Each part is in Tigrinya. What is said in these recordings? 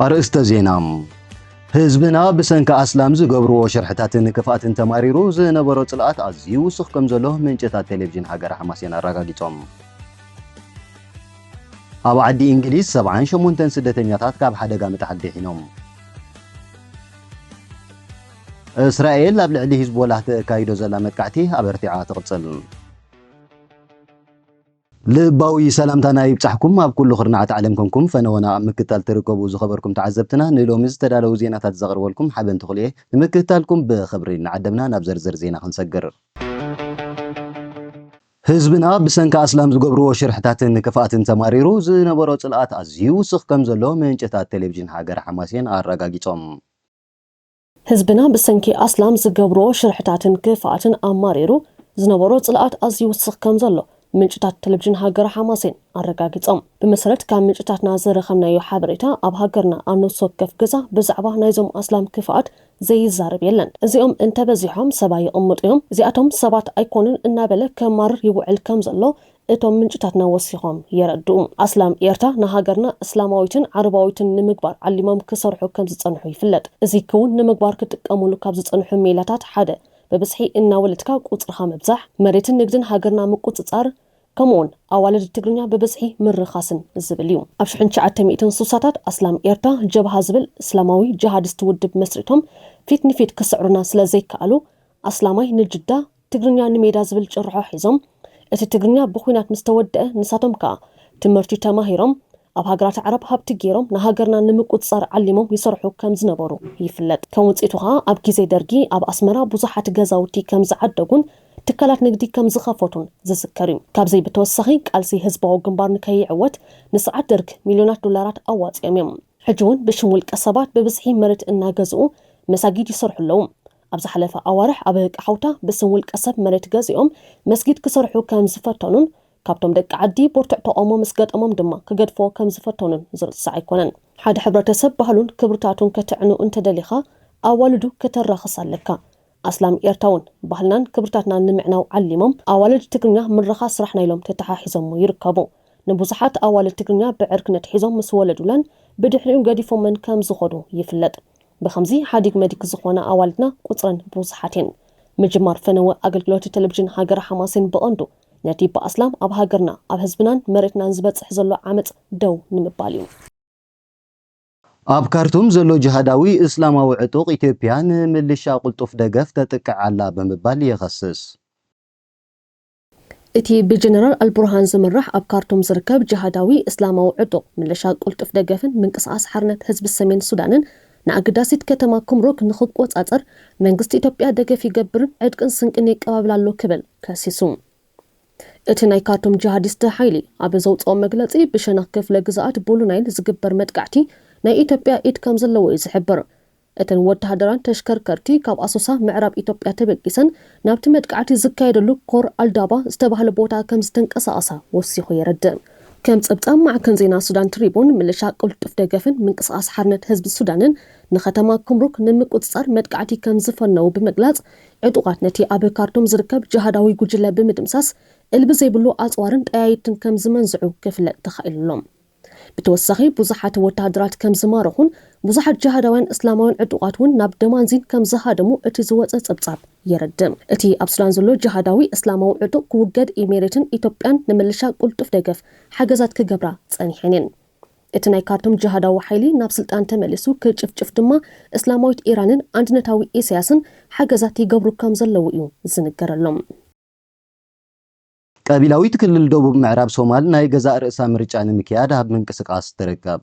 ኣርእስተ ዜና። ህዝብና ብሰንኪ ኣስላም ዝገብርዎ ሽርሕታትን ክፍኣትን ተማሪሩ ዝነበሮ ጽልኣት ኣዝዩ ይውስኽ ከም ዘሎ ምንጭታት ቴሌቪዥን ሃገረ ሓማሴን ኣረጋጊጾም። ኣብ ዓዲ እንግሊዝ ሰብዓን ሸሞንተን ስደተኛታት ካብ ሓደጋ ምጥሓል ድሒኖም። እስራኤል ኣብ ልዕሊ ሂዝቦላህ ተካይዶ ዘላ መጥቃዕቲ ኣበርቲዓ ትቕጽል። ልባዊ ሰላምታና ይብጻሕኩም፣ ኣብ ኩሉ ክርናዓት ዓለም ኮንኩም ፈነወና ኣብ ምክታል ትርከቡ ዝኸበርኩም ተዓዘብትና፣ ንሎሚ ዝተዳለዉ ዜናታት ዘቕርበልኩም ሓበን ተኽልየ። ንምክትታልኩም ብኽብሪ እናዓደምና ናብ ዝርዝር ዜና ክንሰግር። ህዝብና ብሰንኪ ኣስላም ዝገብርዎ ሽርሕታትን ክፍኣትን ተማሪሩ ዝነበሮ ጽልኣት ኣዝዩ ይውስኽ ከም ዘሎ ምንጭታት ቴሌቪዥን ሃገረ ሓማሴን ኣረጋጊጾም። ህዝብና ብሰንኪ ኣስላም ዝገብርዎ ሽርሕታትን ክፍኣትን ኣማሪሩ ዝነበሮ ጽልኣት ኣዝዩ ይውስኽ ከም ዘሎ ምንጭታት ቴሌቪዥን ሃገረ ሓማሴን ኣረጋጊጾም። ብመሰረት ካብ ምንጭታትና ዝረኸብናዮ ሓበሬታ፣ ኣብ ሃገርና ኣብ ነፍሲ ወከፍ ገዛ ብዛዕባ ናይዞም ኣስላም ክፍኣት ዘይዛረብ የለን። እዚኦም እንተበዚሖም ሰባ ይቕምጡ እዮም፣ እዚኣቶም ሰባት ኣይኮኑን እናበለ ከማርር ይውዕል ከም ዘሎ እቶም ምንጭታትና ወሲኾም የረድኡ። ኣስላም ኤርትራ ንሃገርና እስላማዊትን ዓረባዊትን ንምግባር ዓሊሞም ክሰርሑ ከም ዝጸንሑ ይፍለጥ። እዚ ክውን ንምግባር ክጥቀሙሉ ካብ ዝጸንሑ ሜላታት ሓደ ብብዝሒ እናወለድካ ቁጽርኻ ምብዛሕ፣ መሬትን ንግድን ሃገርና ምቁጽጻር፣ ከምኡውን ኣዋልድ ትግርኛ ብብዝሒ ምርኻስን ዝብል እዩ። ኣብ ሽሕን ትሽዓተ ሚእትን ስሳታት ኣስላም ኤርትራ ጀብሃ ዝብል እስላማዊ ጅሃዲስት ውድብ መስሪቶም ፊት ንፊት ክስዕሩና ስለ ዘይከኣሉ ኣስላማይ ንጅዳ ትግርኛ ንሜዳ ዝብል ጭርሖ ሒዞም፣ እቲ ትግርኛ ብኹናት ምስ ተወደአ፣ ንሳቶም ከኣ ትምህርቲ ተማሂሮም፣ ኣብ ሃገራት ዓረብ ሃብቲ ገይሮም፣ ንሃገርና ንምቁጽጻር ዓሊሞም ይሰርሑ ከም ዝነበሩ ይፍለጥ። ከም ውጽኢቱ ከኣ፣ ኣብ ግዜ ደርጊ ኣብ ኣስመራ ብዙሓት ገዛውቲ ከም ዝዓደጉን ትካላት ንግዲ ከም ዝኸፈቱን ዝዝከር እዩ። ካብዚ ብተወሳኺ፣ ቃልሲ ህዝባዊ ግንባር ንከይዕወት፣ ንስርዓት ደርግ ሚልዮናት ዶላራት ኣዋጺኦም እዮም። ሕጂ እውን ብሽም ውልቀ ሰባት ብብዝሒ መሬት እናገዝኡ መሳጊድ ይሰርሑ ኣለዉ። ኣብ ዝሓለፈ ኣዋርሕ ኣብ ቃሓውታ ብስም ውልቀ ሰብ መሬት ገዚኦም መስጊድ ክሰርሑ ከም ዝፈተኑን ካብቶም ደቂ ዓዲ ብርቱዕ ተቓውሞ ምስ ገጠሞም ድማ ክገድፍዎ ከም ዝፈተኑን ዝርሳዕ ኣይኮነን። ሓደ ሕብረተሰብ ባህሉን ክብርታቱን ከተዕኑ እንተደሊኻ ኣዋልዱ ከተራኽስ ኣለካ። ኣስላም ኤርትራ እውን ባህልናን ክብርታትናን ንምዕናው ዓሊሞም ኣዋልድ ትግርኛ ምርኻስ ስራሕና ኢሎም ተተሓሒዞሞ ይርከቡ። ንብዙሓት ኣዋልድ ትግርኛ ብዕርክነት ሒዞም ምስ ወለዱለን ብድሕሪኡ ገዲፎመን ከም ዝኸዱ ይፍለጥ። ብኸምዚ ሓዲግ መዲግ ዝኾና ኣዋልድና ቁጽረን ብዙሓት እየን። ምጅማር ፈነወ ኣገልግሎት ቴሌቪዥን ሃገረ ሓማሴን ብቐንዱ ነቲ ብኣስላም ኣብ ሃገርና፣ ኣብ ህዝብናን መሬትናን ዝበጽሕ ዘሎ ዓመጽ ደው ንምባል እዩ። ኣብ ካርቱም ዘሎ ጅሃዳዊ እስላማዊ ዕጡቕ፣ ኢትዮጵያ ንምልሻ ቅልጡፍ ደገፍ ተጥቅዕ ኣላ ብምባል ይኸስስ። እቲ ብጀነራል ኣልቡርሃን ዝምራሕ ኣብ ካርቱም ዝርከብ ጅሃዳዊ እስላማዊ ዕጡቕ፣ ምልሻ ቅልጡፍ ደገፍን ምንቅስቓስ ሓርነት ህዝቢ ሰሜን ሱዳንን ንኣገዳሲት ከተማ ኩምሩክ ንኽቆጻጸር መንግስቲ ኢትዮጵያ ደገፍ ይገብርን ዕጥቅን ስንቅን የቀባብል ኣሎ ክብል ከሲሱ። እቲ ናይ ካርቱም ጂሃዲስት ሓይሊ ኣብ ዘውጽኦ መግለጺ፣ ብሸነኽ ክፍለ ግዝኣት ብሉ ናይል ዝግበር መጥቃዕቲ ናይ ኢትዮጵያ ኢድ ከም ዘለዎ እዩ ዝሕብር። እተን ወተሃደራን ተሽከርከርቲ ካብ ኣሶሳ ምዕራብ ኢትዮጵያ ተበጊሰን ናብቲ መጥቃዕቲ ዝካየደሉ ኮር ኣልዳባ ዝተባህለ ቦታ ከም ዝተንቀሳቐሳ ወሲኹ የረድእ። ከም ጸብጻብ ማዕከን ዜና ሱዳን ትሪቡን፣ ምልሻ ቅልጡፍ ደገፍን ምንቅስቓስ ሓርነት ህዝቢ ሱዳንን ንከተማ ኩምሩክ ንምቁጽጻር መጥቃዕቲ ከም ዝፈነዉ ብምግላጽ፣ ዕጡቓት ነቲ ኣብ ካርቱም ዝርከብ ጅሃዳዊ ጉጅለ ብምድምሳስ፣ እልቢ ዘይብሉ ኣጽዋርን ጠያይትን ከም ዝመንዝዑ ክፍለጥ ተኻኢሉ ኣሎ። ብተወሳኺ፣ ብዙሓት ወተሃደራት ከም ዝማረኹን ብዙሓት ጅሃዳውያን እስላማውያን ዕጡቓት እውን ናብ ደማንዚን ከም ዝሃደሙ እቲ ዝወጸ ጸብጻብ የረድእ። እቲ ኣብ ሱዳን ዘሎ ጅሃዳዊ እስላማዊ ዕጡቕ ክውገድ ኢሜሬትን ኢትዮጵያን ንምልሻ ቅልጡፍ ደገፍ ሓገዛት ክገብራ ጸኒሐን እየን። እቲ ናይ ካርቱም ጅሃዳዊ ሓይሊ ናብ ስልጣን ተመሊሱ ክጭፍጭፍ ድማ፣ እስላማዊት ኢራንን ኣንድነታዊ ኢሳያስን ሓገዛት ይገብሩ ከም ዘለዉ እዩ ዝንገረሎም። ቀቢላዊት ክልል ደቡብ ምዕራብ ሶማል ናይ ገዛእ ርእሳ ምርጫ ንምክያድ ኣብ ምንቅስቓስ ትርከብ።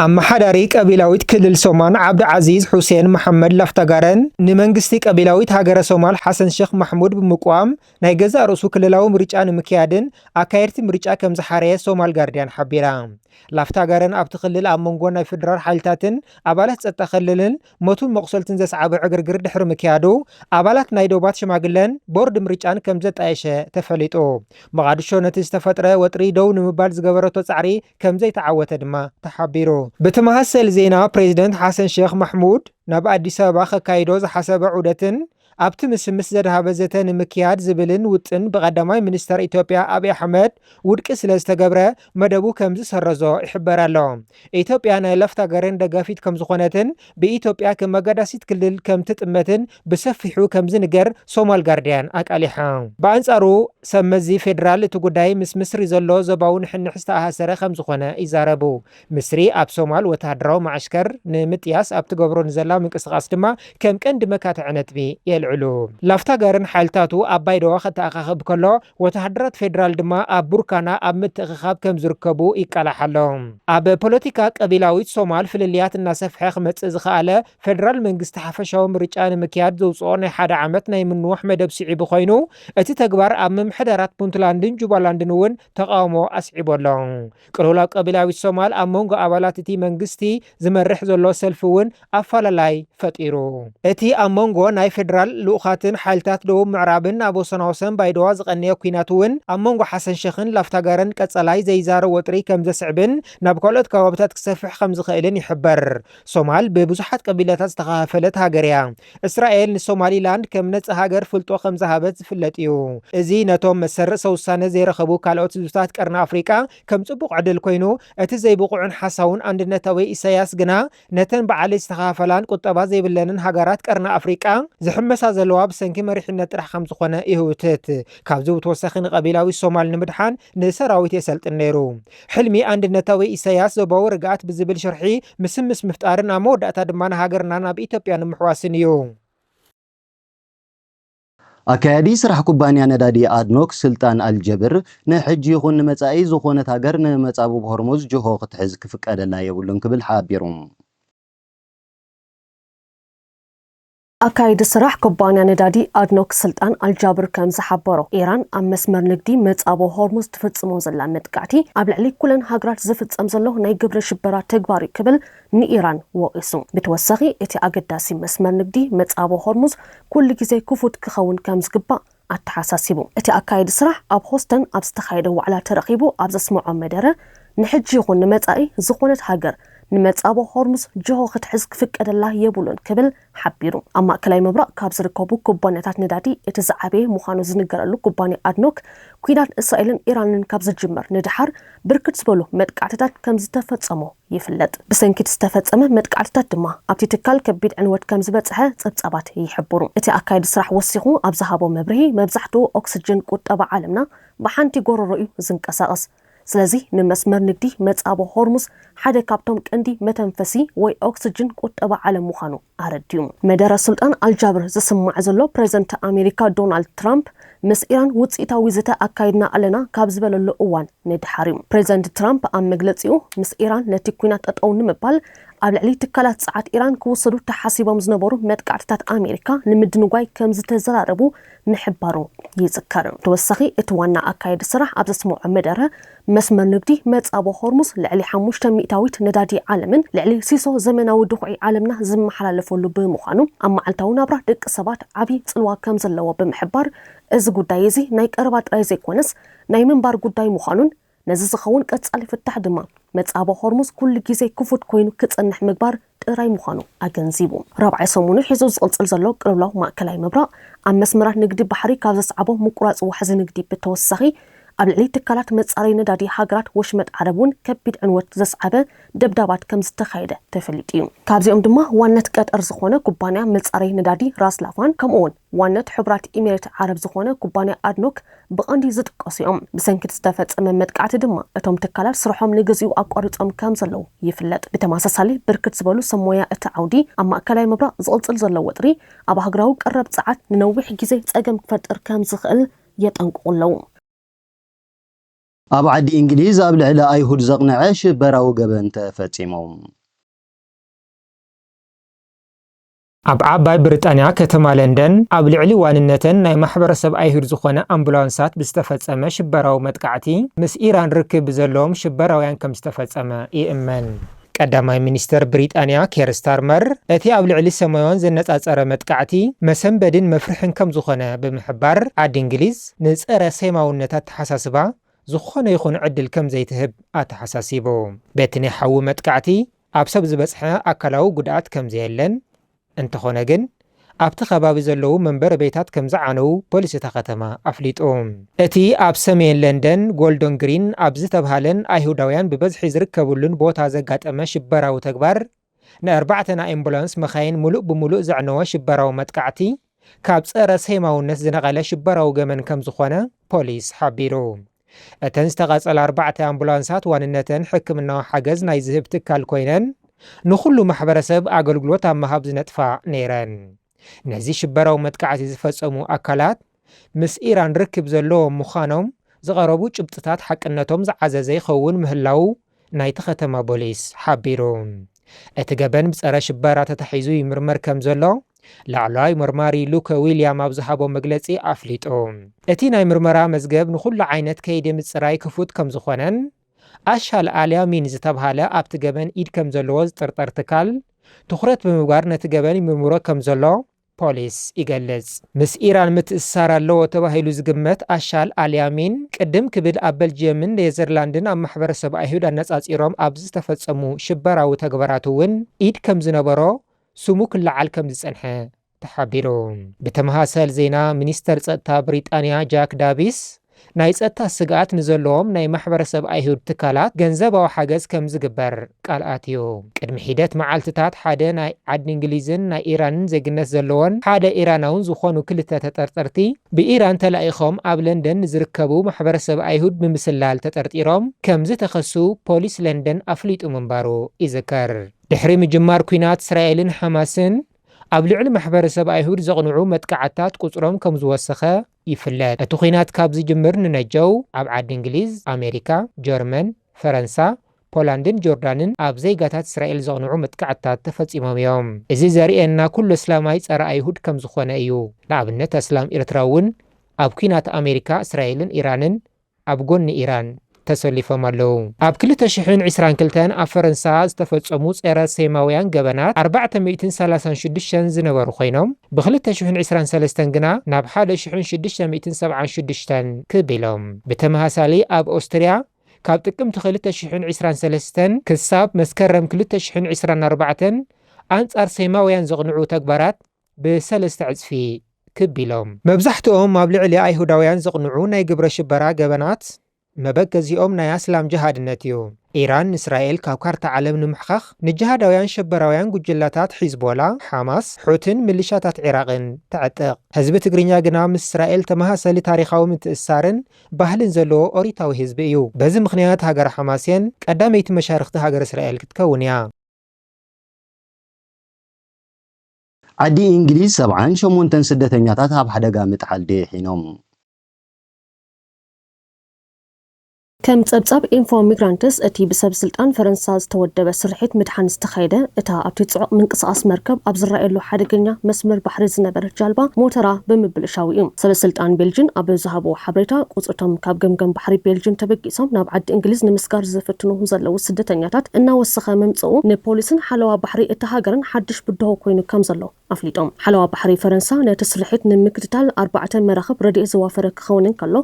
ኣመሓዳሪ ቀቢላዊት ክልል ሶማል ዓብዲ ዓዚዝ ሑሴን መሓመድ ላፍታጋረን ንመንግስቲ ቀቢላዊት ሃገረ ሶማል ሓሰን ሸኽ ማሕሙድ ብምቅዋም ናይ ገዛእ ርእሱ ክልላዊ ምርጫ ንምክያድን ኣካየድቲ ምርጫ ከም ዝሓረየ ሶማል ጋርድያን ሓቢራ። ላፍታጋረን ኣብቲ ክልል ኣብ መንጎ ናይ ፌደራል ሓይልታትን ኣባላት ጸጥታ ክልልን ሞትን መቑሰልትን ዘስዓበ ዕግርግር ድሕሪ ምክያዱ፣ ኣባላት ናይ ዶባት ሽማግለን ቦርድ ምርጫን ከም ዘጣየሸ ተፈሊጡ። መቓድሾ ነቲ ዝተፈጥረ ወጥሪ ደው ንምባል ዝገበረቶ ጻዕሪ ከም ዘይተዓወተ ድማ ተሓቢሩ። ብተመሳሰሊ ዜና፣ ፕሬዚደንት ሓሰን ሼኽ ማሕሙድ ናብ ኣዲስ ኣበባ ከካይዶ ዝሓሰበ ዑደትን ኣብቲ ምስምስ ዘድሃበ ዘተ ንምክያድ ዝብልን ውጥን ብቐዳማይ ሚኒስተር ኢትዮጵያ ኣብይ ኣሕመድ ውድቂ ስለ ዝተገብረ መደቡ ከም ዝሰረዞ ይሕበር ኣሎ። ኢትዮጵያ ናይ ላፍታ ገረን ደጋፊት ከም ዝኾነትን ብኢትዮጵያ ከም ኣገዳሲት ክልል ከም ትጥመትን ብሰፊሑ ከም ዝንገር ሶማል ጋርዲያን ኣቃሊሓ። ብኣንጻሩ ሰብ መዚ ፌደራል እቲ ጉዳይ ምስ ምስሪ ዘሎ ዞባዊ ንሕንሕ ዝተኣሳሰረ ከም ዝኾነ ይዛረቡ። ምስሪ ኣብ ሶማል ወተሃደራዊ መዓስከር ንምጥያስ ኣብ ትገብሮ ንዘላ ምንቅስቓስ ድማ ከም ቀንዲ መካትዒ ነጥቢ የልዕሉ። ላፍታ ጋርን ሓይልታቱ ኣብ ባይደዋ ከተኣኻኽብ ከሎ፣ ወተሃደራት ፌደራል ድማ ኣብ ቡርካና ኣብ ምትእኽኻብ ከም ዝርከቡ ይቃላሕ ኣሎ። ኣብ ፖለቲካ ቀቢላዊት ሶማል ፍልልያት እናሰፍሐ ክመጽእ ዝኸኣለ ፌደራል መንግስቲ ሓፈሻዊ ምርጫ ንምክያድ ዘውጽኦ ናይ ሓደ ዓመት ናይ ምንዋሕ መደብ ስዒቡ ኮይኑ፣ እቲ ተግባር ኣብ ምምሕዳራት ፑንትላንድን ጁባላንድን እውን ተቓውሞ ኣስዒቡ ኣሎ። ቅልውላው ቀቢላዊት ሶማል ኣብ መንጎ ኣባላት እቲ መንግስቲ ዝመርሕ ዘሎ ሰልፊ እውን ኣፈላላይ ፈጢሩ። እቲ ኣብ መንጎ ናይ ፌደራል ልኡኻትን ሓይልታት ደቡብ ምዕራብን ኣብ ወሰናወሰን ባይደዋ ዝቐነየ ኲናት እውን ኣብ መንጎ ሓሰን ሸኽን ላፍታጋረን ቀጸላይ ዘይዛረብ ወጥሪ ከም ዘስዕብን ናብ ካልኦት ከባቢታት ክሰፍሕ ከም ዝኽእልን ይሕበር። ሶማል ብብዙሓት ቀቢላታት ዝተኸፋፈለት ሃገር እያ። እስራኤል ንሶማሊላንድ ከም ነጻ ሃገር ፍልጦ ከም ዝሃበት ዝፍለጥ እዩ። እዚ ነቶም መሰል ርእሰ ውሳነ ዘይረኸቡ ካልኦት ህዝብታት ቀርኒ ኣፍሪቃ ከም ጽቡቕ ዕድል ኮይኑ፣ እቲ ዘይብቑዕን ሓሳውን ኣንድነታዊ ኢሳያስ ግና ነተን ብዓሌት ዝተኸፋፈላን ቁጠባ ዘይብለንን ሃገራት ቀርኒ ኣፍሪቃ ዝሕመሳ ዘለዋ ብሰንኪ መሪሕነት ጥራሕ ከም ዝኾነ ይህውትት። ካብዚ ብተወሳኺ ንቐቢላዊ ሶማል ንምድሓን ንሰራዊት የሰልጥን ነይሩ። ሕልሚ ኣንድነታዊ ኢሳያስ ዞባዊ ርግኣት ብዝብል ሽርሒ ምስምስ ምፍጣርን ኣብ መወዳእታ ድማ ንሃገርና ናብ ኢትዮጵያ ንምሕዋስን እዩ። ኣካያዲ ስራሕ ኩባንያ ነዳዲ ኣድኖክ ስልጣን ኣልጀብር ንሕጂ ይኹን ንመጻኢ ዝኾነት ሃገር ንመጻብብ ሆርሙዝ ጅሆ ክትሕዝ ክፍቀደላ የብሉን ክብል ሓቢሩ። ኣካያዲ ስራሕ ኩባንያ ነዳዲ ኣድኖክ ስልጣን ኣልጃብር ከም ዝሓበሮ፣ ኢራን ኣብ መስመር ንግዲ መጻቦ ሆርሙዝ ትፍጽሞ ዘላ መጥቃዕቲ ኣብ ልዕሊ ኩለን ሃገራት ዝፍጸም ዘሎ ናይ ግብረ ሽበራ ተግባር እዩ ክብል ንኢራን ወቒሱ። ብተወሳኺ እቲ ኣገዳሲ መስመር ንግዲ መጻቦ ሆርሙዝ ኩሉ ግዜ ክፉት ክኸውን ከም ዝግባእ ኣተሓሳሲቡ። እቲ ኣካያዲ ስራሕ ኣብ ሆስተን ኣብ ዝተኻየደ ዋዕላ ተረኺቡ ኣብ ዘስምዖ መደረ፣ ንሕጂ ይኹን ንመጻኢ ዝኾነት ሃገር ንመጻቦ ሆርሙዝ ጅሆ ክትሕዝ ክፍቀደላ የብሉን ክብል ሓቢሩ። ኣብ ማእከላይ ምብራቕ ካብ ዝርከቡ ኩባንያታት ነዳዲ እቲ ዝዓበየ ምዃኑ ዝንገረሉ ኩባንያ ኣድኖክ፣ ኲናት እስራኤልን ኢራንን ካብ ዝጅመር ንደሓር ብርክት ዝበሉ መጥቃዕትታት ከም ዝተፈጸሞ ይፍለጥ። ብሰንኪ እቲ ዝተፈጸመ መጥቃዕትታት ድማ ኣብቲ ትካል ከቢድ ዕንወት ከም ዝበጽሐ ጸብጻባት ይሕብሩ። እቲ ኣካያዲ ስራሕ ወሲኹ ኣብ ዝሃቦ መብርሂ፣ መብዛሕትኡ ኦክስጅን ቁጠባ ዓለምና ብሓንቲ ጎረሮ እዩ ዝንቀሳቐስ። ስለዚ ንመስመር ንግዲ መጻቦ ሆርሙዝ ሓደ ካብቶም ቀንዲ መተንፈሲ ወይ ኦክስጅን ቁጠባ ዓለም ምዃኑ ኣረዲኡ። መደረ ሱልጣን ኣልጃብር ዝስማዕ ዘሎ፣ ፕሬዝደንት ኣሜሪካ ዶናልድ ትራምፕ ምስ ኢራን ውጽኢታዊ ዘተ ኣካይድና ኣለና ካብ ዝበለሉ እዋን ንድሓር እዩ። ፕሬዝደንት ትራምፕ ኣብ መግለጺኡ፣ ምስ ኢራን ነቲ ኲናት ጠጠው ንምባል ኣብ ልዕሊ ትካላት ጸዓት ኢራን ክውሰዱ ተሓሲቦም ዝነበሩ መጥቃዕትታት ኣሜሪካ ንምድንጓይ ከም ዝተዘራረቡ ምሕባሩ ይዝከር። ተወሳኺ እቲ ዋና ኣካያዲ ስራሕ ኣብ ዘስምዖ መደረ፣ መስመር ንግዲ መጻቦ ሆርሙዝ ልዕሊ ሓሙሽተ ሚእታዊት ነዳዲ ዓለምን ልዕሊ ሲሶ ዘመናዊ ድኹዒ ዓለምና ዝመሓላለፈሉ ብምዃኑ፣ ኣብ መዓልታዊ ናብራ ደቂ ሰባት ዓቢ ጽልዋ ከም ዘለዎ ብምሕባር፣ እዚ ጉዳይ እዚ ናይ ቀረባ ጥራይ ዘይኮነስ ናይ ምንባር ጉዳይ ምዃኑን፣ ነዚ ዝኸውን ቀጻሊ ፍታሕ ድማ መጻቦ ሆርሙዝ ኩሉ ግዜ ክፉት ኮይኑ ክጸንሕ ምግባር ጥራይ ምዃኑ ኣገንዚቡ። ራብዓይ ሰሙኑ ሒዙ ዝቕጽል ዘሎ ቅልውላው ማእከላይ ምብራቕ፣ ኣብ መስመራት ንግዲ ባሕሪ ካብ ዘስዓቦ ምቁራጽ ዋሕዚ ንግዲ ብተወሳኺ፣ ኣብ ልዕሊ ትካላት መጻረይ ነዳዲ ሃገራት ወሽመጥ ዓረብ እውን ከቢድ ዕንወት ዘስዓበ ደብዳባት ከም ዝተኻየደ ተፈሊጡ እዩ። ካብዚኦም ድማ ዋነት ቀጠር ዝኾነ ኩባንያ መጻረይ ነዳዲ ራስ ላፋን፣ ከምኡ እውን ዋነት ሕቡራት ኢሚሬት ዓረብ ዝኾነ ኩባንያ ኣድኖክ ብቐንዲ ዝጥቀሱ እዮም። ብሰንኪ ዝተፈጸመ መጥቃዕቲ ድማ እቶም ትካላት ስርሖም ንግዚኡ ኣቋሪጾም ከም ዘለዉ ይፍለጥ። ብተመሳሳሊ፣ ብርክት ዝበሉ ሰብ ሞያ እቲ ዓውዲ፣ ኣብ ማእከላይ ምብራቕ ዝቕጽል ዘሎ ወጥሪ ኣብ ሃገራዊ ቀረብ ጸዓት ንነዊሕ ግዜ ጸገም ክፈጥር ከም ዝኽእል የጠንቅቑ ኣለዉ። ኣብ ዓዲ እንግሊዝ ኣብ ልዕሊ ኣይሁድ ዘቕንዐ ሽበራዊ ገበን ተፈጺሙ። ኣብ ዓባይ ብሪጣንያ ከተማ ለንደን ኣብ ልዕሊ ዋንነተን ናይ ማሕበረሰብ ኣይሁድ ዝኾነ ኣምቡላንሳት ብዝተፈጸመ ሽበራዊ መጥቃዕቲ፣ ምስ ኢራን ርክብ ብዘለዎም ሽበራውያን ከም ዝተፈጸመ ይእመን። ቀዳማይ ሚኒስተር ብሪጣንያ ኬር ስታርመር፣ እቲ ኣብ ልዕሊ ሰማያውያን ዘነጻጸረ መጥቃዕቲ መሰንበድን መፍርሕን ከም ዝኾነ ብምሕባር፣ ዓዲ እንግሊዝ ንጸረ ሴማውነት ኣተሓሳስባ ዝኾነ ይኹን ዕድል ከም ዘይትህብ ኣተሓሳሲቡ። በቲ ናይ ሓዊ መጥቃዕቲ ኣብ ሰብ ዝበጽሐ ኣካላዊ ጉድኣት ከም ዘየለን፣ እንተኾነ ግን ኣብቲ ከባቢ ዘለዉ መንበሪ ቤታት ከም ዝዓነዉ ፖሊስ እታ ከተማ ኣፍሊጡ። እቲ ኣብ ሰሜን ለንደን ጎልደን ግሪን ኣብ ዝተብሃለን ኣይሁዳውያን ብበዝሒ ዝርከብሉን ቦታ ዘጋጠመ ሽበራዊ ተግባር፣ ንኣርባዕተ ናይ ኣምቡላንስ መኻይን ምሉእ ብምሉእ ዘዕነወ ሽበራዊ መጥቃዕቲ፣ ካብ ጸረ ሴማውነት ዝነቐለ ሽበራዊ ገበን ከም ዝኾነ ፖሊስ ሓቢሩ። እተን ዝተቓጸላ ኣርባዕተ ኣምቡላንሳት ዋንነተን ሕክምናዊ ሓገዝ ናይ ዝህብ ትካል ኮይነን፣ ንኹሉ ማሕበረሰብ ኣገልግሎት ኣብ ምሃብ ዝነጥፋ ነይረን። ነዚ ሽበራዊ መጥቃዕቲ ዝፈጸሙ ኣካላት፣ ምስ ኢራን ርክብ ዘለዎም ምዃኖም ዝቐረቡ ጭብጥታት ሓቅነቶም ዝዓዘዘ ይኸውን ምህላዉ ናይቲ ከተማ ፖሊስ ሓቢሩ። እቲ ገበን ብጸረ ሽበራ ተታሒዙ ይምርመር ከም ዘሎ ላዕለዋይ መርማሪ ሉከ ዊልያም ኣብ ዝሃቦ መግለጺ ኣፍሊጡ። እቲ ናይ ምርመራ መዝገብ ንኹሉ ዓይነት ከይዲ ምጽራይ ክፉት ከም ዝኾነን፣ ኣሻል ኣልያሚን ዝተብሃለ ኣብቲ ገበን ኢድ ከም ዘለዎ ዝጥርጠር ትካል ትኹረት ብምግባር ነቲ ገበን ይምርምሮ ከም ዘሎ ፖሊስ ይገልጽ። ምስ ኢራን ምትእስሳር ኣለዎ ተባሂሉ ዝግመት ኣሻል ኣልያሚን፣ ቅድም ክብል ኣብ በልጅየምን ኔዘርላንድን ኣብ ማሕበረሰብ ኣይሁድ ኣነጻጺሮም ኣብ ዝተፈጸሙ ሽበራዊ ተግባራት እውን ኢድ ከም ዝነበሮ ስሙ ክለዓል ከም ዝጸንሐ ተሓቢሩ። ብተመሳሳሊ ዜና፣ ሚኒስተር ጸጥታ ብሪጣንያ ጃክ ዳቪስ፣ ናይ ጸጥታ ስግኣት ንዘለዎም ናይ ማሕበረሰብ ኣይሁድ ትካላት ገንዘባዊ ሓገዝ ከም ዝግበር ቃል ኣትዩ። ቅድሚ ሒደት መዓልትታት፣ ሓደ ናይ ዓዲ እንግሊዝን ናይ ኢራንን ዜግነት ዘለዎን ሓደ ኢራናውን ዝኾኑ ክልተ ተጠርጠርቲ፣ ብኢራን ተላኢኾም ኣብ ለንደን ንዝርከቡ ማሕበረሰብ ኣይሁድ ብምስላል ተጠርጢሮም ከም ዝተኸሱ ፖሊስ ለንደን ኣፍሊጡ ምንባሩ ይዝከር። ድሕሪ ምጅማር ኲናት እስራኤልን ሓማስን፣ ኣብ ልዕሊ ማሕበረሰብ ኣይሁድ ዘቕንዑ መጥቃዕትታት ቁጽሮም ከም ዝወሰኸ ይፍለጥ። እቲ ኲናት ካብ ዝጅምር ንነጀው ኣብ ዓዲ እንግሊዝ፣ ኣሜሪካ፣ ጀርመን፣ ፈረንሳ፣ ፖላንድን ጆርዳንን ኣብ ዜጋታት እስራኤል ዘቕንዑ መጥቃዕትታት ተፈጺሞም እዮም። እዚ ዘርእየና ኩሉ እስላማይ ጸረ ኣይሁድ ከም ዝኾነ እዩ። ንኣብነት ኣስላም ኤርትራ እውን ኣብ ኲናት ኣሜሪካ፣ እስራኤልን ኢራንን ኣብ ጎኒ ኢራን ተሰሊፎም ኣለዉ። ኣብ ክልተ ሽሕን ዕስራን ክልተን ኣብ ፈረንሳ ዝተፈጸሙ ጸረ ሴማውያን ገበናት ኣርባዕተ ሚእትን ሰላሳን ሽዱሽተን ዝነበሩ ኮይኖም፣ ብ ክልተ ሽሕን ዕስራን ሰለስተን ግና ናብ ሓደ ሽሕን ሽዱሽተ ሚእትን ሰብዓን ሽዱሽተን ክብ ኢሎም። ብተመሳሳሊ ኣብ ኦስትርያ ካብ ጥቅምቲ ክልተ ሽሕን ዕስራን ሰለስተን ክሳብ መስከረም ክልተ ሽሕን ዕስራን ኣርባዕተን ኣንጻር ሴማውያን ዘቕንዑ ተግባራት ብሰለስተ ዕጽፊ ክብ ኢሎም። መብዛሕትኦም ኣብ ልዕሊ ኣይሁዳውያን ዘቕንዑ ናይ ግብረ ሽበራ ገበናት መበገዚኦም ናይ ኣስላም ጅሃድነት እዩ። ኢራን ንእስራኤል ካብ ካርታ ዓለም ንምሕኻኽ ንጅሃዳውያን ሸበራውያን ጉጅላታት ሒዝቦላ፣ ሓማስ፣ ሑትን ምልሻታት ዒራቕን ተዕጥቕ። ህዝቢ ትግርኛ ግና ምስ እስራኤል ተመሳሳሊ ታሪኻዊ ምትእስሳርን ባህልን ዘለዎ ኦሪታዊ ህዝቢ እዩ። በዚ ምኽንያት ሃገረ ሓማስየን ቀዳመይቲ መሻርኽቲ ሃገረ እስራኤል ክትከውን እያ። ዓዲ እንግሊዝ ሰብዓን ሸሞንተን ስደተኛታት ኣብ ሓደጋ ምጥሓል ድሒኖም። ከም ጸብጻብ ኢንፎ ሚግራንትስ፣ እቲ ብሰብ ስልጣን ፈረንሳ ዝተወደበ ስርሒት ምድሓን ዝተኻየደ፣ እታ ኣብቲ ጽዑቕ ምንቅስቓስ መርከብ ኣብ ዝረኣየሉ ሓደገኛ መስመር ባሕሪ ዝነበረት ጃልባ ሞተራ ብምብልሻው እዩ። ሰበ ስልጣን ቤልጅን ኣብ ዝሃብዎ ሓበሬታ፣ ቁጽርቶም ካብ ገምገም ባሕሪ ቤልጅን ተበጊሶም ናብ ዓዲ እንግሊዝ ንምስጋር ዝፍትኑ ዘለዉ ስደተኛታት እናወሰኸ ምምጽኡ ንፖሊስን ሓለዋ ባሕሪ እታ ሃገርን ሓድሽ ብድሆ ኮይኑ ከም ዘሎ ኣፍሊጦም። ሓለዋ ባሕሪ ፈረንሳ ነቲ ስርሒት ንምክትታል ኣርባዕተ መራኽብ ረድኤት ዘዋፈረ ክኸውን እንከሎ፣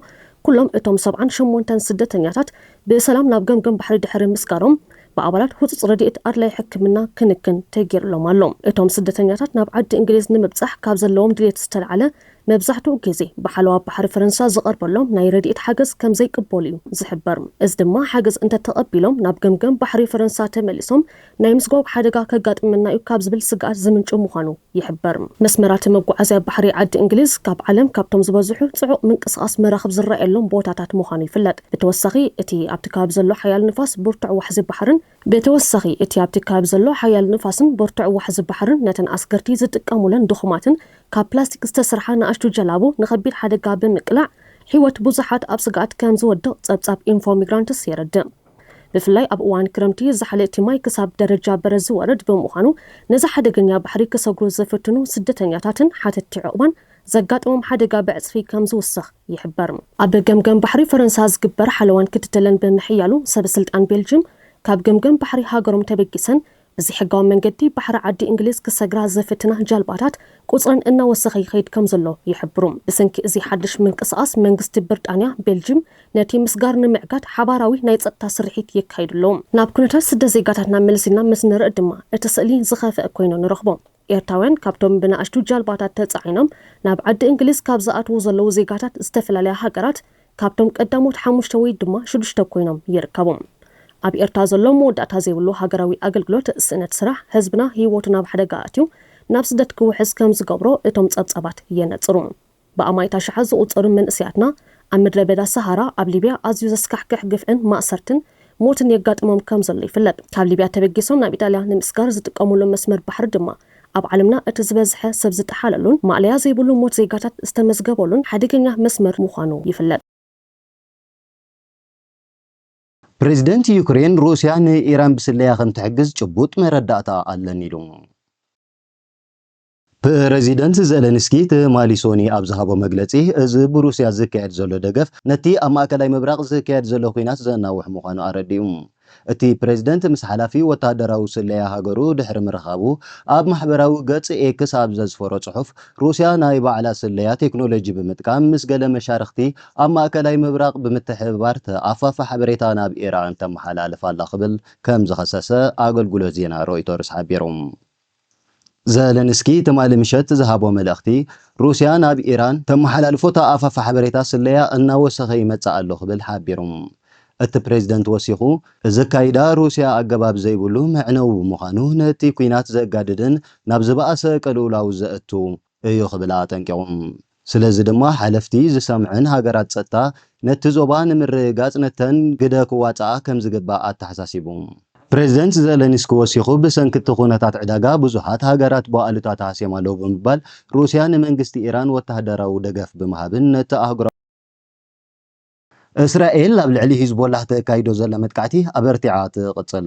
ኩሎም እቶም ሰብዓን ሸሞንተን ስደተኛታት ብሰላም ናብ ገምገም ባሕሪ ድሕሪ ምስጋሮም፣ ብኣባላት ህጹጽ ረድኤት ኣድላይ ሕክምና ክንክን ተገይርሎም ኣሎ። እቶም ስደተኛታት ናብ ዓዲ እንግሊዝ ንምብጻሕ ካብ ዘለዎም ድሌት ዝተልዓለ፣ መብዛሕትኡ ግዜ ብሓለዋ ባሕሪ ፈረንሳ ዝቐርበሎም ናይ ረድኤት ሓገዝ ከም ዘይቅበሉ እዩ ዝሕበር። እዚ ድማ ሓገዝ እንተተቐቢሎም ናብ ገምገም ባሕሪ ፈረንሳ ተመሊሶም ናይ ምስጓግ ሓደጋ ከጋጥመና እዩ ካብ ዝብል ስግኣት ዝምንጩ ምዃኑ ይሕበር። መስመራት መጓዓዝያ ባሕሪ ዓዲ እንግሊዝ ካብ ዓለም ካብቶም ዝበዝሑ ጽዑቕ ምንቅስቓስ መራኽብ ዝረኣየሎም ቦታታት ምዃኑ ይፍለጥ። ብተወሳኺ እቲ ኣብቲ ከባቢ ዘሎ ሓያል ንፋስ ብርቱዕ ዋሕዚ ባሕርን ብተወሳኺ እቲ ኣብቲ ከባቢ ዘሎ ሓያል ንፋስን ብርቱዕ ዋሕዚ ባሕርን ነተን ኣስገርቲ ዝጥቀሙለን ድኹማትን ካብ ፕላስቲክ ዝተሰርሓ ንኣሽቱ ጀላቡ ንኸቢድ ሓደጋ ብምቅላዕ ህይወት ብዙሓት ኣብ ስግኣት ከም ዝወድቕ ጸብጻብ ኢንፎ ሚግራንትስ የረድእ። ብፍላይ ኣብ እዋን ክረምቲ ዛሕሊ እቲ ማይ ክሳብ ደረጃ በረድ ዝወርድ ብምዃኑ ነዚ ሓደገኛ ባሕሪ ክሰግሩ ዝፍትኑ ስደተኛታትን ሓተቲ ዑቕባን ዘጋጥሞም ሓደጋ ብዕጽፊ ከም ዝውስኽ ይሕበር። ኣብ ገምገም ባሕሪ ፈረንሳ ዝግበር ሓለዋን ክትትልን ብምሕያሉ ሰብ ስልጣን ቤልጅም ካብ ገምገም ባሕሪ ሃገሮም ተበጊሰን ብዘይሕጋዊ መንገዲ ባሕሪ ዓዲ እንግሊዝ ክሰግራ ዝፍትና ጃልባታት ቁጽረን እናወሰኸ ይኸይድ ከም ዘሎ ይሕብሩ። ብሰንኪ እዚ ሓድሽ ምንቅስቓስ መንግስቲ ብርጣንያ ቤልጅም ነቲ ምስጋር ንምዕጋት ሓባራዊ ናይ ጸጥታ ስርሒት የካይዱ ኣለዉ። ናብ ኩነታት ስደት ዜጋታትና መሊስና ምስ ንርኢ ድማ እቲ ስእሊ ዝኸፍአ ኮይኑ ንረኽቦ። ኤርትራውያን ካብቶም ብንኣሽቱ ጃልባታት ተጻዒኖም ናብ ዓዲ እንግሊዝ ካብ ዝኣትዉ ዘለዉ ዜጋታት ዝተፈላለያ ሃገራት ካብቶም ቀዳሞት ሓሙሽተ ወይ ድማ ሽዱሽተ ኮይኖም ይርከቡ። ኣብ ኤርትራ ዘሎ መወዳእታ ዘይብሉ ሃገራዊ ኣገልግሎት፣ ስእነት ስራሕ፣ ህዝብና ህይወቱ ናብ ሓደጋ ኣእትዩ ናብ ስደት ክውሕዝ ከም ዝገብሮ እቶም ጸብጻባት የነጽሩ። ብኣማኢት ኣሽሓት ዝቑጸሩ መንእሰያትና ኣብ ምድረ በዳ ሰሃራ ኣብ ሊብያ ኣዝዩ ዘስካሕክሕ ግፍዕን ማእሰርትን ሞትን የጋጥሞም ከም ዘሎ ይፍለጥ። ካብ ሊብያ ተበጊሶም ናብ ኢጣልያ ንምስጋር ዝጥቀሙሉ መስመር ባሕሪ ድማ ኣብ ዓለምና እቲ ዝበዝሐ ሰብ ዝጠሓለሉን ማእለያ ዘይብሉ ሞት ዜጋታት ዝተመዝገበሉን ሓደገኛ መስመር ምዃኑ ይፍለጥ። ፕሬዚደንት ዩክሬን ሩስያ ንኢራን ብስለያ ከም ትሕግዝ ጭቡጥ መረዳእታ ኣለኒ ኢሉ። ፕረዚደንት ዘለንስኪ ትማሊ ሶኒ ኣብ ዝሃቦ መግለጺ፣ እዚ ብሩስያ ዝካየድ ዘሎ ደገፍ ነቲ ኣብ ማእከላይ ምብራቕ ዝካየድ ዘሎ ኲናት ዘናውሕ ምዃኑ ኣረዲኡ። እቲ ፕረዚደንት ምስ ሓላፊ ወተሃደራዊ ስለያ ሃገሩ ድሕሪ ምርኻቡ ኣብ ማሕበራዊ ገጽ ኤክስ ኣብ ዘስፈሮ ጽሑፍ፣ ሩስያ ናይ ባዕላ ስለያ ቴክኖሎጂ ብምጥቃም ምስ ገለ መሻርኽቲ ኣብ ማእከላይ ምብራቕ ብምትሕብባር ተኣፋፊ ሓበሬታ ናብ ኢራን ተመሓላልፍ ኣላ ክብል ከም ዝኸሰሰ ኣገልግሎት ዜና ሮይተርስ ሓቢሩ። ዘለንስኪ ትማሊ ምሸት ዝሃቦ መልእኽቲ፣ ሩስያ ናብ ኢራን ተመሓላልፎ ተኣፋፊ ሓበሬታ ስለያ እናወሰኸ ይመጽእ ኣሎ ክብል ሓቢሩ። እቲ ፕሬዝደንት ወሲኹ፣ እዚ ኣካይዳ ሩስያ ኣገባብ ዘይብሉ መዕነዊ ብምዃኑ ነቲ ኲናት ዘጋድድን ናብ ዝበኣሰ ቅልውላው ዘእቱ እዩ ክብል ኣጠንቂቑ። ስለዚ ድማ ሓለፍቲ ዝሰምዐን ሃገራት ጸጥታ ነቲ ዞባ ንምርግጋጽ ነተን ግደ ክዋጽኣ ከም ዝግባእ ኣተሓሳሲቡ። ፕሬዝደንት ዘለንስኪ ወሲኹ፣ ብሰንኪ እቲ ኩነታት ዕዳጋ ብዙሓት ሃገራት ብኣሉታ ተሃስዮም ኣለዉ ብምባል፣ ሩስያ ንመንግስቲ ኢራን ወተሃደራዊ ደገፍ ብምሃብን ነቲ ኣህጉራዊ እስራኤል ኣብ ልዕሊ ሂዝቦላህ ተካይዶ ዘላ መጥቃዕቲ ኣበርቲዓ ትቕጽል።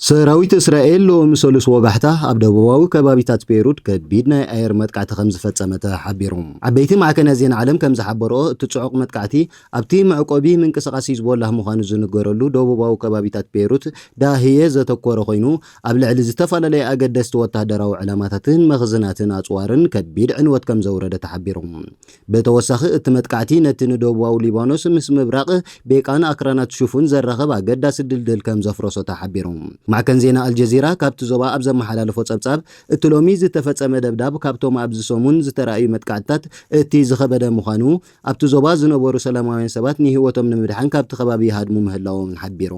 ሰራዊት እስራኤል ሎሚ ሰሉስ ወጋሕታ ኣብ ደቡባዊ ከባቢታት ቤይሩት ከቢድ ናይ ኣየር መጥቃዕቲ ከም ዝፈጸመ ተሓቢሩ። ዓበይቲ ማዕከናት ዜና ዓለም ከም ዝሓበርኦ፣ እቲ ጽዑቕ መጥቃዕቲ ኣብቲ መዕቆቢ ምንቅስቓስ ሂዝቦላህ ምዃኑ ዝንገረሉ ደቡባዊ ከባቢታት ቤይሩት ዳህየ ዘተኮረ ኮይኑ፣ ኣብ ልዕሊ ዝተፈላለዩ ኣገደስቲ ወተሃደራዊ ዕላማታትን መኽዝናትን ኣጽዋርን ከቢድ ዕንወት ከም ዘውረደ ተሓቢሩ። ብተወሳኺ፣ እቲ መጥቃዕቲ ነቲ ንደቡባዊ ሊባኖስ ምስ ምብራቕ ቤቃን ኣክራናት ሽፉን ዘራኽብ ኣገዳሲ ድልድል ከም ዘፍረሶ ተሓቢሩ። ማዕከን ዜና ኣልጀዚራ ካብቲ ዞባ ኣብ ዘመሓላለፎ ጸብጻብ፣ እቲ ሎሚ ዝተፈጸመ ደብዳብ ካብቶም ኣብዚ ሰሙን ዝተራእዩ መጥቃዕትታት እቲ ዝኸበደ ምዃኑ፣ ኣብቲ ዞባ ዝነበሩ ሰላማውያን ሰባት ንህይወቶም ንምድሓን ካብቲ ከባቢ ይሃድሙ ምህላዎም ሓቢሩ።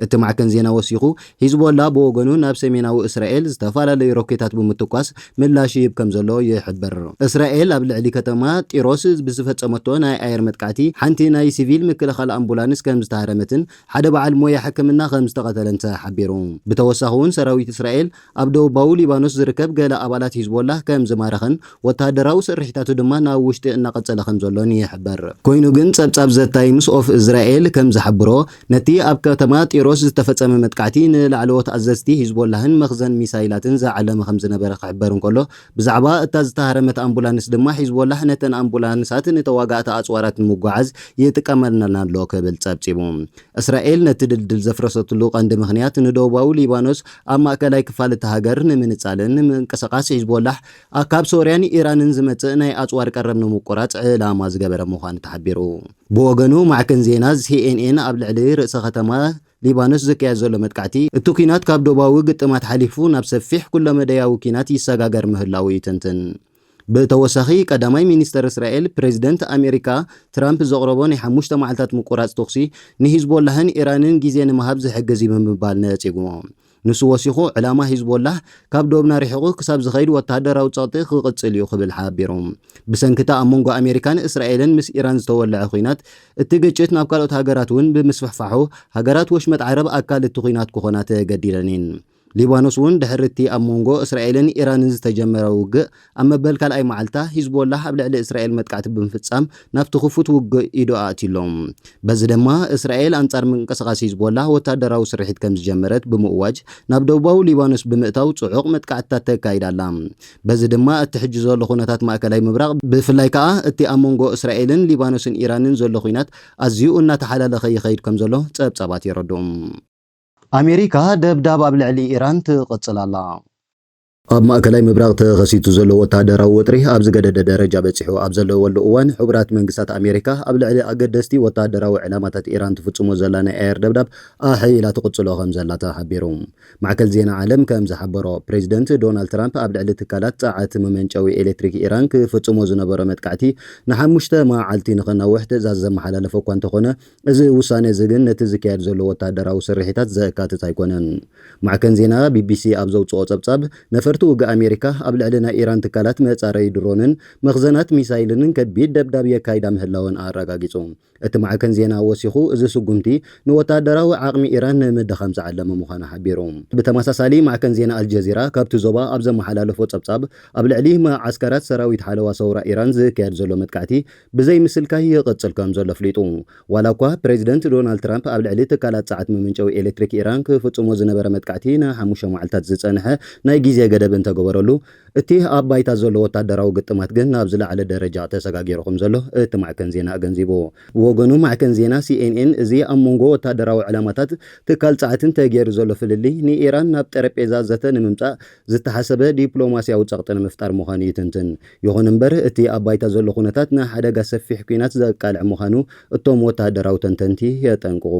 እቲ ማዕከን ዜና ወሲኹ፣ ሂዝቦላ ብወገኑ ናብ ሰሜናዊ እስራኤል ዝተፈላለዩ ሮኬታት ብምትኳስ ምላሽ ይህብ ከም ዘሎ ይሕብር። እስራኤል ኣብ ልዕሊ ከተማ ጢሮስ ብዝፈጸመቶ ናይ ኣየር መጥቃዕቲ ሓንቲ ናይ ሲቪል ምክልኻል ኣምቡላንስ ከም ዝተሃረመትን ሓደ በዓል ሞያ ሕክምና ከም ዝተቐተለን ተሓቢሩ። ብተወሳኺ እውን ሰራዊት እስራኤል ኣብ ደቡባዊ ሊባኖስ ዝርከብ ገለ ኣባላት ሂዝቦላህ ከም ዝማረኸን ወተሃደራዊ ስርሒታቱ ድማ ናብ ውሽጢ እናቐጸለ ከም ዘሎን ይሕበር። ኮይኑ ግን ጸብጻብ ዘ ታይምስ ኦፍ እስራኤል ከም ዝሓብሮ፣ ነቲ ኣብ ከተማ ጢሮስ ዝተፈጸመ መጥቃዕቲ ንላዕለዎት ኣዘዝቲ ሂዝቦላህን መኽዘን ሚሳይላትን ዝዓለመ ከም ዝነበረ ክሕበር እንከሎ፣ ብዛዕባ እታ ዝተሃረመት ኣምቡላንስ ድማ ሂዝቦላህ ነተን ኣምቡላንሳት ንተዋጋእቲ ኣጽዋራት ንምጉዓዝ ይጥቀመልና ኣሎ ክብል ጸብጺቡ። እስራኤል ነቲ ድልድል ዘፍረሰትሉ ቀንዲ ምኽንያት ንደቡባዊ ሊባኖስ ኣብ ማእከላይ ክፋል እታ ሃገር ንምንጻልን ንምንቅስቓስ ሒዝቦላሕ ካብ ሶርያን ኢራንን ዝመጽእ ናይ ኣጽዋር ቀረብ ንምቁራጽ ዕላማ ዝገበረ ምዃኑ ተሓቢሩ። ብወገኑ ማዕከን ዜና ሲኤንኤን ኣብ ልዕሊ ርእሰ ከተማ ሊባኖስ ዝካየድ ዘሎ መጥቃዕቲ እቲ ኲናት ካብ ዶባዊ ግጥማት ሓሊፉ ናብ ሰፊሕ ኩለመደያዊ ኲናት ይሰጋገር ምህላዉ ይትንትን። ብተወሳኺ ቀዳማይ ሚኒስተር እስራኤል ፕሬዚደንት ኣሜሪካ ትራምፕ ዘቕረቦ ናይ ሓሙሽተ መዓልታት ምቁራጽ ተኹሲ ንሂዝቦላህን ኢራንን ግዜ ንምሃብ ዝሕግዝ እዩ ብምባል ነጺግዎ። ንሱ ወሲኹ ዕላማ ሂዝቦላህ ካብ ዶብና ርሒቑ ክሳብ ዝኸይድ ወተሃደራዊ ጸቕጢ ክቕጽል እዩ ክብል ሓቢሩ። ብሰንክታ ኣብ መንጎ ኣሜሪካን እስራኤልን ምስ ኢራን ዝተወለዐ ኹናት እቲ ግጭት ናብ ካልኦት ሃገራት እውን ብምስፍሕፋሑ ሃገራት ወሽመጥ ዓረብ ኣካል እቲ ኹናት ክኾና ተገዲደን እየን። ሊባኖስ እውን ድሕሪ እቲ ኣብ መንጎ እስራኤልን ኢራንን ዝተጀመረ ውግእ ኣብ መበል ካልኣይ መዓልታ ሂዝቦላህ ኣብ ልዕሊ እስራኤል መጥቃዕቲ ብምፍጻም ናብቲ ክፉት ውግእ ኢዱ ኣእትዩ ኣሎ። በዚ ድማ እስራኤል ኣንጻር ምንቅስቓስ ሂዝቦላህ ወታደራዊ ስርሒት ከም ዝጀመረት ብምእዋጅ ናብ ደቡባዊ ሊባኖስ ብምእታው ጽዑቕ መጥቃዕትታት ተካይድ ኣላ። በዚ ድማ እቲ ሕጂ ዘሎ ኩነታት ማእከላይ ምብራቕ ብፍላይ ከኣ እቲ ኣብ መንጎ እስራኤልን ሊባኖስን ኢራንን ዘሎ ኹናት ኣዝዩ እናተሓላለኸ ይኸይድ ከም ዘሎ ጸብጻባት የረድኡ። ኣሜሪካ ደብዳብ ኣብ ልዕሊ ኢራን ትቕጽል ኣላ። ኣብ ማእከላይ ምብራቕ ተኸሲቱ ዘሎ ወተሃደራዊ ወጥሪ ኣብ ዝገደደ ደረጃ በጺሑ ኣብ ዘለወሉ እዋን፣ ሕቡራት መንግስታት ኣሜሪካ ኣብ ልዕሊ ኣገደስቲ ወተሃደራዊ ዕላማታት ኢራን ትፍጽሞ ዘላ ናይ ኣየር ደብዳብ ኣሐይላ ትቕጽሎ ከም ዘላ ተሓቢሩ። ማዕከል ዜና ዓለም ከም ዝሓበሮ፣ ፕሬዚደንት ዶናልድ ትራምፕ ኣብ ልዕሊ ትካላት ጸዓት መመንጨዊ ኤሌክትሪክ ኢራን ክፍጽሞ ዝነበሮ መጥቃዕቲ ንሓሙሽተ መዓልቲ ንኸናውሕ ትእዛዝ ዘመሓላለፈ እኳ እንተኾነ፣ እዚ ውሳነ እዚ ግን ነቲ ዝካየድ ዘሎ ወተሃደራዊ ስርሒታት ዘካትት ኣይኮነን። ማዕከን ዜና ቢቢሲ ኣብ ዘውጽኦ ጸብጻብ፣ ነፈርቲ ውግእ ኣሜሪካ ኣብ ልዕሊ ናይ ኢራን ትካላት መጻረዪ ድሮንን መኽዘናት ሚሳይልን ከቢድ ደብዳብ የካይዳ ምህላወን ኣረጋጊጹ። እቲ ማዕከን ዜና ወሲኹ፣ እዚ ስጉምቲ ንወተሃደራዊ ዓቕሚ ኢራን ንምድኻም ዝዓለመ ምዃኑ ሓቢሩ። ብተመሳሳሊ፣ ማዕከን ዜና ኣልጀዚራ ካብቲ ዞባ ኣብ ዘመሓላለፎ ጸብጻብ፣ ኣብ ልዕሊ መዓስከራት ሰራዊት ሓለዋ ሰውራ ኢራን ዝካየድ ዘሎ መጥቃዕቲ ብዘይ ምስልካይ ይቕጽል ከም ዘሎ ኣፍሊጡ። ዋላ እኳ ፕሬዚደንት ዶናልድ ትራምፕ ኣብ ልዕሊ ትካላት ጸዓት መመንጨዊ ኤሌክትሪክ ኢራን ክፍጽሞ ዝነበረ መጥቃዕቲ ንሓሙሽተ መዓልታት ዝጸንሐ ናይ ግዜ ገደብ እንተገበረሉ፣ እቲ ኣብ ባይታ ዘሎ ወታደራዊ ግጥማት ግን ናብ ዝለዓለ ደረጃ ተሰጋጊሩ ከም ዘሎ እቲ ማዕከን ዜና ኣገንዚቡ። ብወገኑ፣ ማዕከን ዜና ሲኤንኤን፣ እዚ ኣብ መንጎ ወታደራዊ ዕላማታት ትካል ጸዓትን ተገይሩ ዘሎ ፍልልይ፣ ንኢራን ናብ ጠረጴዛ ዘተ ንምምጻእ ዝተሓሰበ ዲፕሎማስያዊ ጸቕጢ ንምፍጣር ምዃኑ ይትንትን። ይኹን እምበር፣ እቲ ኣብ ባይታ ዘሎ ኩነታት ንሓደጋ ሰፊሕ ኲናት ዘቃልዕ ምዃኑ እቶም ወተሃደራዊ ተንተንቲ የጠንቅቑ።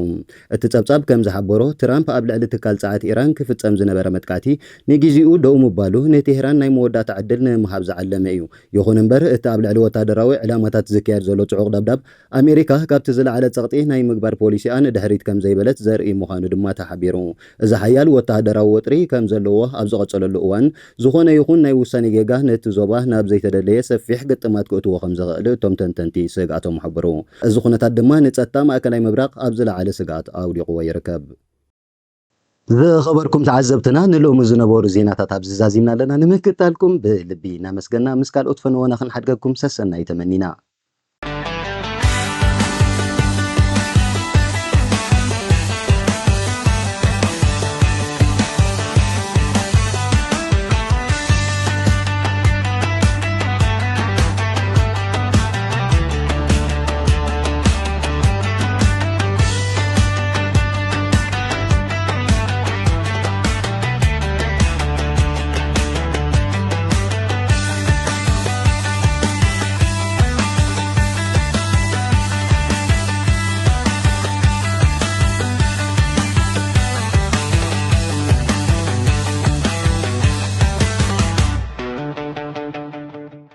እቲ ጸብጻብ ከም ዝሓበሮ፣ ትራምፕ ኣብ ልዕሊ ትካል ጸዓት ኢራን ክፍጸም ዝነበረ መጥቃዕቲ ንግዜኡ ደው ምባሉ፣ ንቴህራን ናይ መወዳእታ ዕድል ንምሃብ ዝዓለመ እዩ። ይኹን እምበር፣ እቲ ኣብ ልዕሊ ወተሃደራዊ ዕላማታት ዝካየድ ዘሎ ጽዑቕ ደብዳብ፣ ኣሜሪካ ካብቲ ዝለዓለ ጸቕጢ ናይ ምግባር ፖሊሲኣ ንድሕሪት ከም ዘይበለት ዘርኢ ምዃኑ ድማ ተሓቢሩ። እዚ ሓያል ወተሃደራዊ ወጥሪ ከም ዘለዎ ኣብ ዝቐጸለሉ እዋን፣ ዝኾነ ይኹን ናይ ውሳኔ ጌጋ ነቲ ዞባ ናብ ዘይተደለየ ሰፊሕ ግጥማት ክእትዎ ከም ዝኽእል እቶም ተንተንቲ ስግኣቶም ሓበሩ። እዚ ኩነታት ድማ ንጸጥታ ማእከላይ ምብራቕ ኣብ ዝለዓለ ስግኣት ኣውዲቕዎ ይርከብ። ዝኸበርኩም ተዓዘብትና፣ ንሎሚ ዝነበሩ ዜናታት ኣብዚ ዛዚምና ኣለና። ንምክትታልኩም ብልቢ እናመስገና፣ ምስ ካልኦት ፈነወና ክንሓድገኩም ሰሰናዩ ተመኒና።